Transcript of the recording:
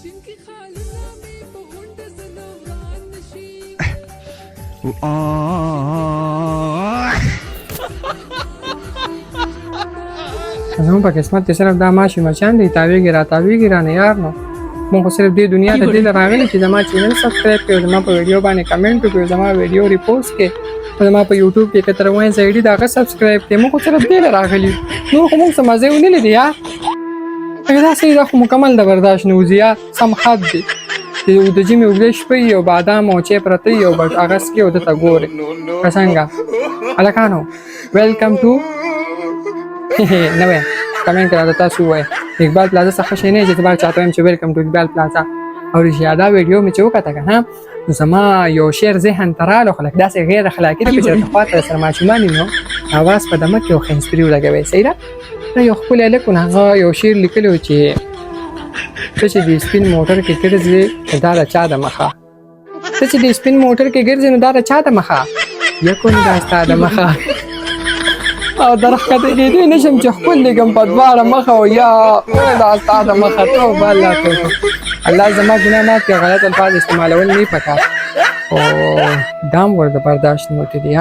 زموږ په قسمت کې صرف دا ماشي مچان دي، تاویږي را تاویږي رانه یار. نو موږ خو صرف دې دنیا ته دې له راغلي چې زما چینل سبسکرایب کړئ، زما په ویډیو باندې کمنټ وکړئ، زما ویډیو ریپوسټ کړئ، زما په یوټیوب کې کتر وایي ایډي دا هغه سبسکرایب کړئ. موږ خو صرف دې له راغلي، نور خو موږ څه مزه ونه لیدې یار. دا صحیح ده خو مکمل د برداشت نه وځي یار. سم حد دی چې د ژمي اوږدې شپې یو بادام او چای پرته یو بټ هغه څکې او ده ته ګورې که څنګه. هلکانو ویلکم ټو نه وایم، کمنټ کې راته تاسو ووایئ اقبال پلازا څخه شی نه چې زه به چاته وایم چې ویلکم ټو اقبال پلازا. او رښتیا دا ویډیو مې چې وکته که نه زما یو شعر ذهن ته راغلو، خو لکه داسې غیر اخلاقي ده چې چېرته خواته سره ماشومان وي نو اواز په دمه کې یو خنځپري ولګوي. صحیح ده؟ دا یو ښکلی هلک و، نو هغه یو شعر لیکلی و چې ته چې د سپین موټر کې ګرځې دا د چا د مخه، ته چې د سپین موټر کې ګرځې نو دا د چا د مخه، یکون دا ستا د مخه. او درښکته کېدی نه شم چې خپل لیږم په دواړه مخه او یا دا ستا د مخه. توبه الله توبه الله زما ګناه معاف کړي، غلط الفاظ استعمالول نه پکار او دام ورته برداشت نه وتی دی.